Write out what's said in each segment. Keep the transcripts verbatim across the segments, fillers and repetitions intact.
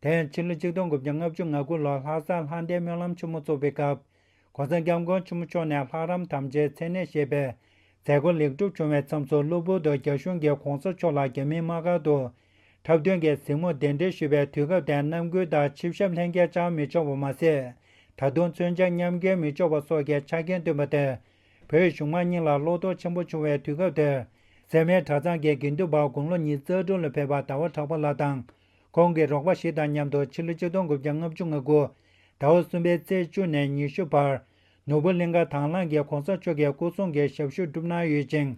དེ་ཡང་ཕྱི་ལོ་ཆིག་སྟོང་དགུ་བརྒྱ་ལྔ་བཅུ་ང་དགུ་ལོར་ལྷ་ས་ལྷ་ལྡན་སྨོན་ལམ་ཆེན་མོ་བཙུགས་པའི་སྐབས། གོང་ས་སྐྱབས་མགོན་ཆེན་པོ་མཆོག་ནས་ལྷ་རམས་དམ་བཅའི་མཚན་གནས་ཞེས་པའི་མཛད་སྒོ་ལེགས་གྲུབ་བྱུང་བའི་མཚམས་སུ། གློ་བུར་དུ་རྒྱ་གཞུང་གིས་གོང་ས་མཆོག་ལ་རྒྱ་མིའི་དམག་སྒར་དུ་འཁྲབ་སྟོན་གྱི་གཟིགས་མོར་གདན་འདྲེན་ཞུས་པའི་དུས་སྐབས་དེར། རྣམ་འགྱུར་དང་ཆིབས་ཞབས་ལྷན་རྒྱས་བཅར་མི་ཆོག་པ་མ་ཟད། ད་དུང་མཚོན་ཆ་མཉམ་འཁྱེར་མི་ཆོག་པ་སོགས་ཀྱི་ཆ་རྐྱེན་བསྟུན་པ་དེར། བོད་གཞུང་མང་གཉིས་ལ་བློ་དོགས་ཆེན་པོ་བྱུང་བའི་དུས་སྐབས་དེར། སེར་སྨད་གྲྭ་ཚང་གི་དགེ་འདུན་པ་དགུང་ལོ་ཉི་ཤུ་རྩ་དྲུག་ལ་ཕེབས་པ་ཟླ་བ་གྲགས་པ་ལགས་དང་། ཁོང་གི་རོགས་པ་ཞིག་དང་མཉམ་དུ་ཕྱི་ལོ་ཆིག་སྟོང་དགུ་བརྒྱ་ལྔ་བཅུ་ང་དགུ་ཟླ་བ་གསུམ་པའི་ཚེས་བཅུ་ནས་ཉི་ཤུ་བར། ནོར་བུ་གླིང་ཁ་དྭང་བླངས་ཀྱིས་གོང་ས་མཆོག་གི་སྐུ་སྲུང་གི་ཞབས་ཞུ་བསྒྲུབས་གནང་ཡོད་ཅིང་།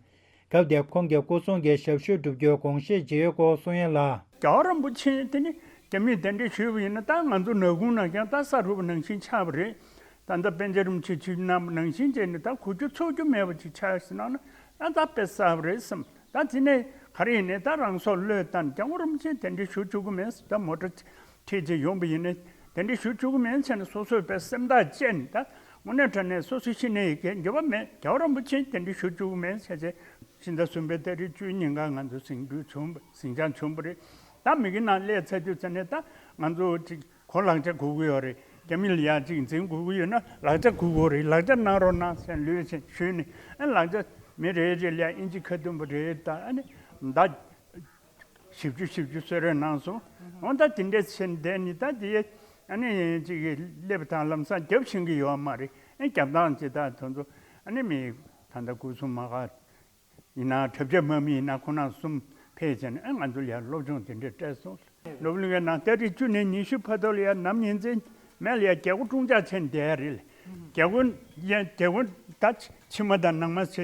སྐབས་དེར་ཁོང་གིས་སྐུ་སྲུང་གི་ཞབས་ཞུ་བསྒྲུབ་རྒྱུའི་དགོངས་བཞེས་བྱས་ཡོད་སྐོར་གསུང་ཡ་ལ། རྒྱལ་བ་རིན་པོ་ཆེ་དེ་ནི་རྒྱ་མིས་གདན་འདྲེན་ཞུས་པ་ཡིན་ན། ད་ང་ཚོ་ནང་ཁུལ་ནང་ཀྱང་ད་ས་རུབ་ནང་བཞིན་ཆགས་པ་རེད། ད་ལྟ་པཎ་ཆེན་རིན་པོ་ཆེ་ཆིབས་གནང་པ་ནང་བཞིན་བྱས་ནས། ད་གོ་རྒྱུ་ཚོར་རྒྱུ་མེད་པ་ཅིག་ཆགས་ཟིན་ན་ན། ད་ད་དཔེ་གསར་པ་རེད་བསམ། ད་དེ་ནས་ག་རེ་ཡིན་ནའི་ད་རང་སྲོག་བློས་བཏང་། རྒྱལ་བ་རིན་པོ་ཆེ་གདན་འདྲེན་ཞུ་བཅུག་གི་མེད་ཟེར། ད་མོ་ཊ་ཁྲིད་ཅིག་ཡོང་པ་ཡིན་ནའི་གདན་འདྲེན་ཞུ་བཅུག་གི་མེད་ཟེར་ནས། སོ་སོས་དཔེ་སེམས་ཐག་བཅད་ནས། ད་དངོས་གནས་དྲང་གནས་སོ་སོ་ཤི་ནའི་ཡི་གེ་འགྱོད་པ་མེད། རྒྱལ་བ་རིན་པོ་ཆེ་གདན་འདྲེན་ཞུ་བཅུག་གི་མེད་ཟེར་བྱས། ཕྱི་ཟླ་གསུམ་པའི་ཏ་རིག་བཅུ་ཉིན་ཀ་ང་ཚོ་ཟིང་འཁྲུག་བྱུང་བ། ཟིང་ཆ་བྱུང་བ་རེད། ད་མི་གི་ནང་སླེབས་ཚར་དུས་ཙ་ནས། ད་ང་ཚོ་ཅིག་ཁོ་ལག་ཆ་དགོས་ཀྱི་ཡོད་རེད། རྒྱ་མི་ལ་ཡ་ཅིག་འཛིང་དགོས་ཀྱི་ཡོད་ན་ལག་ཆ་དགོས་ཀྱི་རེད། ལག་ཆ་གནང་རོགས་གནང་ཟེར་ལུས་ཟིན་ཞུས་ནས། ཨ་ལག་ཆ་མི་རེ་རེ་ལ་ཡ་ཨིན་ཇི་ཁ་ཐུམ་པ་རེ་ད་ཨ་ནི་ཟླ་བཞི་བཅུ་བཞི་བཅུ་གསོལ་རས་གནང་སོང་། འོ་ད་དེ་འདྲས་ཟེར་བསྡད་ནི། ད་དེ་ཨ་ནི་ཅིག་སླེབས་དང་ལམ་སང་རྒྱབ་ཤེས་ཀྱི་ཡོད་མ་རེད། ཨ་རྒྱབ་སྟངས་ཅིག་ད་དེ་ཚོ་ཨ་ནི་མི་ད་ལྟ་སྐུ་སྲུང་དམག་སྒར་ཡིན་ན། འཁྲབ་ཆ་དམག་མི་ཡིན་ན། ཁོ་རང་གསུམ་ཕེབས་བྱས་ནས། ཨ་ང་ཚོ་ལ་ཡ་སློབ་སྦྱོང་དེ་འདྲས་སྤྲད་སོང་། ནོར་བུ་གླིང་ཁའི་ནང་ཏ་རིག་བཅུ་ནས་ཉི་ཤུ་བར་དུ་ལ་ཡ་ནམ་ཉིན་མཚན་མེད་ལ་ཡ་རྒྱལ་སྒོ་དཀྲུག་ཅག་བྱས་བསྡད་ཡ་རེད། རྒྱལ་སྒོ་ཡ་རྒྱལ་སྒོ་ད་ཕྱི་མ་དང་ནང་མ་བྱས་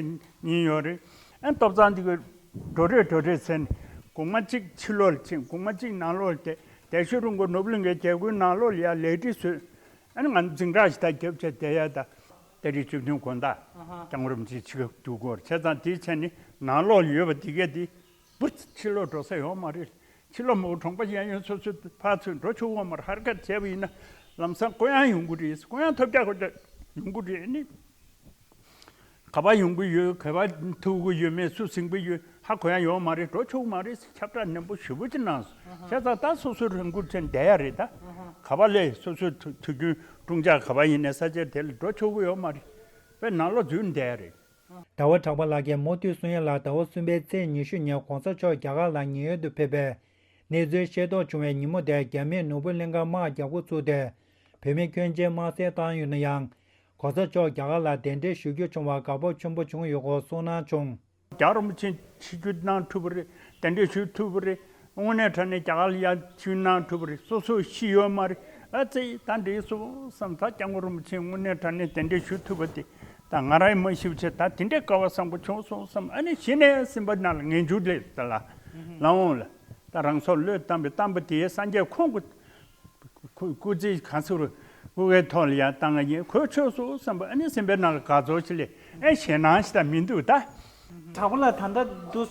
ཉིན་ཡོད་རེད། ཨ་སྟོབས་ཚང་འདི་གི་འགྲོ་རེས་འགྲོ་རེས་ཟེར་ནས། གོང་མ་གཅིག་ཕྱི་ལོགས་ལ་ཕྱིན། གོང་མ་གཅིག་ནང་ལོགས་ལ་བསྡད། བསྡད་ཤོར་རུང་ཁོ་ནོར་བུ་གླིང་ཁའི་རྒྱལ་སྒོའི་ནང་ལོགས་ལ་ཡ་ལེགས་སྒྲིག་བཟོས། ཨ་ནི་ང་ཚོ་འཛིང་གྲྭ་ཞིག་ད་རྒྱབ་བྱས་བསྡད་ཡ། ད་ཏ་རིག་བཅུ་བདུན་དགོང་དག་སྐྱབས་མགོན་རིན་པོ་ཆེ་ཆིབས་ཁ་བསྒྱུར་སྐོར་བྱས་ཙང་། དེའི་ཆ་ནས་ནང་ལོགས་ཡོད་པ་དེ་གས་དེ་བུ་ཕྱི་ལོགས་འགྲོ་ས་ཡོད་མ་རེད། ཕྱི་ལོགས་མོ་གྲོང་པ་གཡས་གཡོན་སོ་སོའི་ཕར་ཚུར་འགྲོ་ཆོག་གི་ཡོད་མ་རེད། ཧར་ཁ་བྱས་པ་ཡིན་ན་ལམ་སང་ཀོ་ཡང་ཡོང་གི་རེད། ཀོ་ཡང་ཐོབ་རྒྱག་ཁོ་རྒྱག་ཡོང་གི་རེད། ཨ་ནི་ག་པར་ཡོང་གི་ཡོད། ག་པར་ཐུག་གི་ཡོད་མེད། སུ་ཟིན་གི་ཡོད། ཧ་གོ་ཡ་ཡོད་མ་རེད། འགྲོ་ཆོག་མ་རེད། ཁྱབ་བསྒྲགས་ནན་པོ་ཞེ་པོ་ཅིག་གནང་སོང་། བྱས་ཙང་ད་སོ་སོའི་རང་འགུལ་ཅན་བསྡད་ཡ་རེད། ད་ག་པ་ལས་སོ་སོའི་དུས་དུས་རྒྱུན་དཀྲུག་ཅག་ག་པ་ཡིན་ནའི་ས་ཆ་དེ་ལ་འགྲོ་ཆོག་གི་ཡོད་མ་རེད། དཔེ་ནང་ལོགས་འཛུལ་བསྡད་ཡ་རེད། ཟླ་བ་གྲགས་པ་ལགས་ཀྱིས་མུ་མཐུད་གསུང་ཡ་ལ། ཟླ་བ་གསུམ་པའི་ཚེས་ཉི་ཤུ་ཉིན་གོང་ས་མཆོག་རྒྱ་གར་ལ་ཉེན་གཡོལ་དུ་ཕེབས་པའི་གནས་ཚུལ་ཤེས་རྟོགས་བྱུང་བའི་ཉིན་མོ་དེར། རྒྱ་མིས་ནོར་བུ་གླིང་ཁར་དམག་རྒྱག་འགོ་ཚུགས་ཏེ། བོད་མི་ཁྱོན་ཆེ་དམར་གསོད་བཏང་ཡོད་ན་ཡང་། གོང་ས་མཆོག་རྒྱ་གར་ལ་གདན་འདྲེན་ཞུ་རྒྱུ་བྱུང་བར་དགའ་སྤོབས་ཆེན་པོ་བྱུང་ཡོད་སྐོར་གསུངས་གནང་བྱུང་། རྒྱལ་བ་རིན་པོ་ཆེ་ཆིབས་བསྒྱུར་གནང་ཐུབ་པ་རེད། གདན་འདྲེན་ཞུ་ཐུབ་པ་རེད། དངོས་གནས་དྲང་གནས་རྒྱ་གར་ལ་ཡར་ཆིབས་གནང་ཐུབ་པ་རེད། སོ་སོས་ཤེས་ཡོད་མ་རེད། ཨ་ཙི། ད་འགྲིག་སོང་བསམ། ད་སྐྱབས་མགོན་རིན་པོ་ཆེ་དངོས་གནས་དྲང་གནས་གདན་འདྲེན་ཞུ་ཐུབ་པ་དེ་ད་ང་རང་ཡིས་མ་ཤེས་པ་བྱས། ད་དེ་འདྲའི་དགའ་བ་བཟང་པོ་བྱུང་སོང་བསམ། ཨ་ནི་གཞི་ནས་སེམས་པ་ནང་ལ་ངེས་འབྱུང་སླེབས་ད་ལ་ལ་འོང་ལ། ད་རང་སྲོག་བློས་བཏང་བའི་བཏང་པ་དེ་སངས་རྒྱས་ཁོང་གི་སྐུ་སྐུ་ཚེ་ག་ཚོད་སྐུ་ཁའི་ཐོག་ལ་ཡར་བཏང་ཡིན། གོ་ཆོད་སོང་བསམ་པ། ཨ་ནི་སེམས་པའི་ནང་ལ་དགའ་ཚོར་ཞིག་སླེབས། ཨེ་ཞེད་སྣང་ཞིག་ད་མི་འདུག་ད། གྲགས་པ་ལགས། ད་ལྟ་འདུག་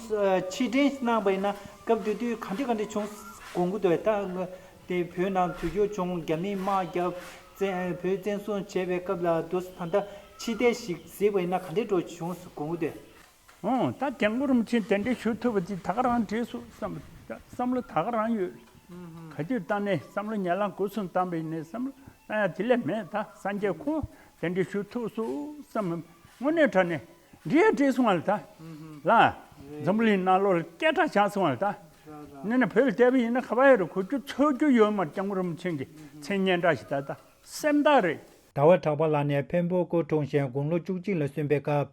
ཕྱིར་དྲན་གནང་བ་ཡིན་ན་སྐབས་དེ་དུས་ག་འདྲ་ག་འདྲ་བྱུང་དགོངས་ཀྱི་འདུག་ད་དེ་བོད་ནང་དུས་འགྱུར་བྱུང་། རྒྱ་མིས་དམག་བརྒྱབ། བཙན་བོད་བཙན་བཟུང་བྱས་པའི་སྐབས་ལ་འདུག་ད་ལྟ་ཕྱིར་བལྟས་ཤིག་གཟིགས་པ་ཡིན་ན་ག་འདྲ་འདྲ་བྱུང་དགོངས་ཀྱི་འདུག་འོང་། ད་སྐྱབས་མགོན་རིན་པོ་ཆེ་གདན་འདྲེན་ཞུ་ཐུབ་པ་དེ་ད་ག་རང་འགྲིག་སོང་བསམ། བསམ་བློ་ད་ག་རང་ཡོད། ག་དུས་བཏང་ནས་བསམ་བློ་ཉལ་ལང་སྒོ་གསུམ་བཏང་པ་ཡིན་ནའི་བསམ་བློ་བཏང་ཡ་དེ་ལས་མེད། ད་སངས་རྒྱས་ཁོང་གདན་འདྲེན་ཞུ་ཐུབ་སོང་བསམ། དངོས་གནས་དྲང་གནས་འགྲིག་ཡ་འགྲིག་སོང་བ་ལ། ད་ལ་འཛམ་བུ་གླིང་ནང་ལོགས་ལ་སྐད་གྲགས་བཞག་སོང་བ་ལ། ད་ནི་ནི་བོད་ལ་བསྡད་པ་ཡིན་ན་ག་པར་ཡོད་རེད། གོ་རྒྱུ་ཚོར་རྒྱུ་ཡོད་མ་རེད། སྐྱབས་མགོན་རིན་པོ་ཆེ་གི་མཚན་སྙན་གྲགས་ཤིག་ད་ད་སེམས་ཐག་རེད། ཟླ་བ་གྲགས་པ་ལགས་ནི་འཕན་པོ་སྐུ་འཁྲུངས་ཤིང་དགུང་ལོ་བཅུ་གཅིག་ལ་སོན་པའི་སྐབས།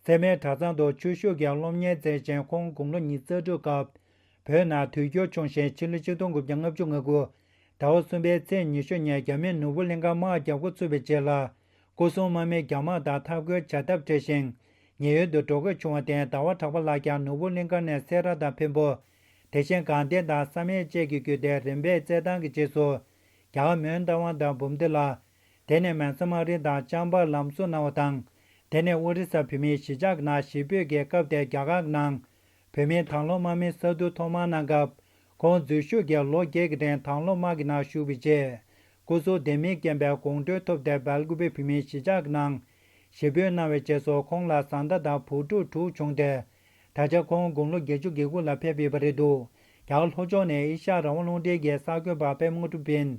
སེར་སྨད་གྲྭ་ཚང་དུ་ཆོས་ཞུགས་ཀྱི་སློབ་གཉེར་མཛད་ཅིང་། ཁོང་དགུང་ལོ་ཉི་ཤུ་རྩ་དྲུག་སྐབས་བོད་ནང་དུས་འགྱུར་བྱུང་ཞིང་། ཕྱི་ལོ་ཆིག་སྟོང་དགུ་བརྒྱ་ལྔ་བཅུ་ང་དགུ་ཟླ་བ་གསུམ་པའི་ཚེས་ཉི་ཤུ་ཉིན་རྒྱ་མིས་ནོར་བུ་གླིང་ཁར་དམག་རྒྱག་འགོ་ཚུགས་པའི་རྗེས་ལ། སྐུ་སྲུང་དམག་མི་རྒྱ་དམག་དང་འཐབ་རྒོལ་བྱ་ཐབས་བྲལ་ཞིང་ཉེན་གཡོལ་དུ་འགྲོ་དགོས་བྱུང་བར་བརྟེན། ཟླ་བ་གྲགས་པ་ལགས་ཀྱང་ནོར་བུ་གླིང་ཁ་ནས་སེ་ར་དང་འཕན་པོ། དེ་བཞིན་དགའ་ལྡན་དང་བསམ་ཡས་བཅས་ཀྱིས་བརྒྱུད་དེ་རིམ་པས་བཙལ་སྟངས་ཀྱི་རྗེས་སུ། རྒྱ་གར་མོན་རྟ་དབང་དང་འབུམ་སྡེ་ལ། དེ་ནས་མན་སན་མ་རི་དང་ཅམ་པར་ལམ་བཟོ་གནང་བ་དང་། དེ་ནས་ཨོ་རི་ས་བོད་མིའི་གཞིས་ཆགས་ཀྱི་ནང་གཞིས་སྤོས་ཀྱིས། སྐབས་དེར་རྒྱ་གར་གྱི་ནང་བོད་མིའི་དྭང་བླངས་དམག་མི་གསར་དུ་ཐོག་མར་གནང་སྐབས། ཁོང་འཛུལ་ཞུགས་ཀྱིས་ལོ་བརྒྱད་ཀྱི་རིང་དྭང་བླངས་དམག་གི་ནང་ཞུགས་པའི་རྗེས། སྐུ་གཟུགས་ལྡེ་མིག་རྐྱེན་པས་དགོངས་འཁྲོལ་ཐོབ་སྟེ། སྦེལ་ཀོབ་བོད་མིའི་གཞིས་ཆགས་ཀྱི་ནང་གཞིས་སྤོས་གནང་བའི་རྗེས་སུ། ཁོང་ལ་བཟའ་ཟླ་དང་བུ་ཕྲུག་དྲུག་བྱུང་སྟེ། ད་ཆ་ཁོང་དགུང་ལོ་བརྒྱད་ཅུ་གྱ་དགུ་ལ་ཕེབས་ཡོད་པ་རེད་འདུག་རྒྱ་གར་ལྷོ་ཕྱོགས་ནས་ཨེ་ཤ་ཡ་རང་དབང་རླུང་འཕྲིན་གྱི་གསར་འགོད་པ་པད་མ་དངོས་གྲུབ་ཡིན།